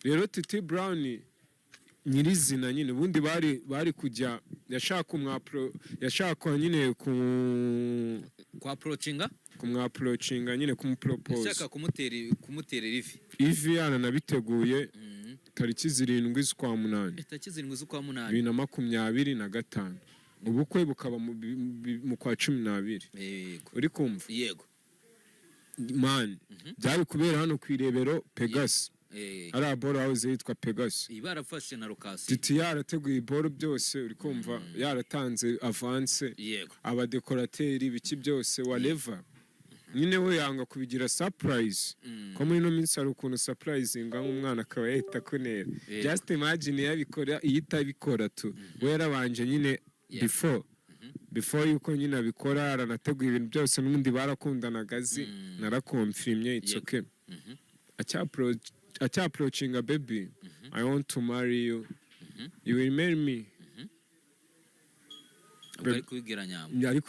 Rero Titi Brown nyirizina nyine, ubundi bari kujya, yashaka nyine ku Kwa approachinga. Kumwapproachinga nyine, kumupropose. Yashaka kumutera ivi. Ivi yaranabiteguye tariki 7 z'ukwa munani. Tariki 7 z'ukwa munani. 2025, ubukwe bukaba mu kwa 12. Uri kumva? Yego. Man, byari kubera hano ku Irebero Pegas. Hariya boro house yitwa Pegas. Iyi barafashe na location. Titi yarateguye iboro byose, uri kumva, yaratanze avance, abadekorateri, ibiki byose, whatever. Nyine we yanga kubigira surprise, ko muri ino minsi hari ukuntu surprisinga nk'umwana akaba yahita akunera. Just imagine yabikora, iyo itabikora tu, we yarabanje nyine before yuko nyine abikora, aranateguye ibintu byose. N'ubundi barakundanaga azi, narakonfirmye, it's okay. Acyapproachinga baby, "I want to marry you, you will marry me?" Ubwo ari kubibwira Nyambo. Ariko